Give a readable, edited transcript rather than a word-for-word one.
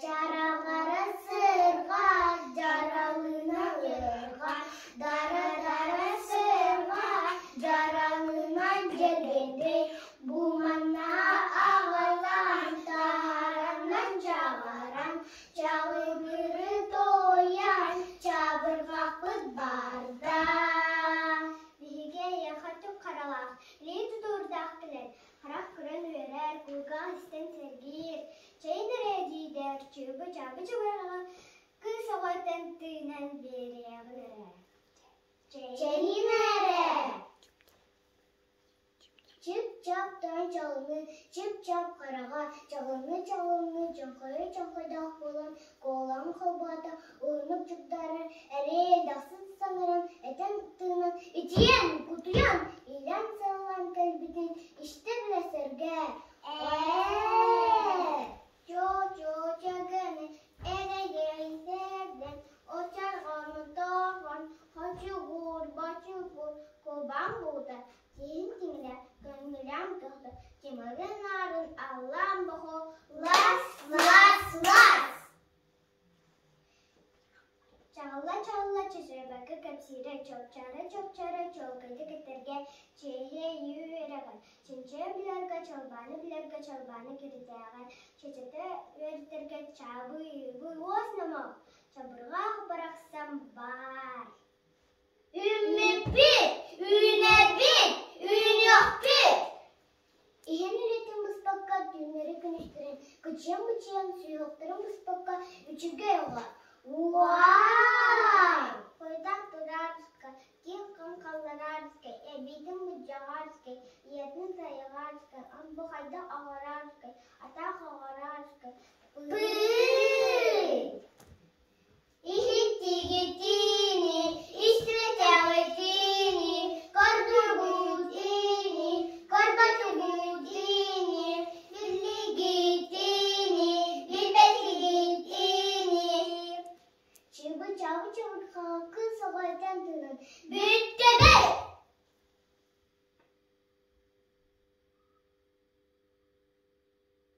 Чараҕара сырҕа, дьаралына ыарҕа, дара-дара сырҕа, дьаралынан дьэллэдэй, бу манна аҕалан, таһаранан чаҕаран, чалыгыры туойан, чабырҕахпыт барда. Биһиги эйиэхэ түк харалаах, илии тутуурдаах кэлэн, харах көрөн үөрэр, кулгаах истэн сэргиир, чэйин эрэ эдьиийдэр, чыыбы-чаабы чабырҕаҕы кыыс оҕотун тыынан биэриэҕин эрэ. Чэйин эрэ! Чып-чап тоҥ чалымы, чып-чап хараҕа, чаҕылыҥы-чаҕылыҥы чоҥхойо-чоҥхойдоох буолан, куолаҕын холбоото, уһуннук чугдаарар, эрэйдахсыт саҥаран, этэн-тыынан итийэн, кутуйан, иилэн-саҕалаан кэлбитин истэ-билэ сэргээ: «Ээ, чоо-чоо-чаганы эрэйдэй-сэрдэн, очарҕаны торҕон, хочугур-бочугур, кубаҥ буута, Сиһин тиҥилэ, көҥүлээн көхтө, тимирин наарын аллаан бохо, лас-лас-лас! Чаҕылла-чаҕылла чөчүрбэккэ кэпсиирэ, чопчаара-чопчаара чуолкайдык этэргэ, чиэһиэ үөрэҕин, чинчийэн билэргэ, чалбааны билэргэ, чалбааны киритээҕэ, чэчэтэ үөрэтэргэ чаабый-ыыбый уос номох, чабырҕах барахсан баар. Үүммүппүт, үүнэрбит, үүнүөхпүт! Иһин үлэтин быспакка түүннэри-күнүстэрин кычыйан-бычыйан сүһүөхтэрин быспакка үчүгэй оҕо Уай! Хойутаан тураарыска, киэҥ-хаҥ халлараарыскай, эбиитин быдьаҕаарыскай, ийэтин сайыҕаарыскай, ан бу хайдах оҕоро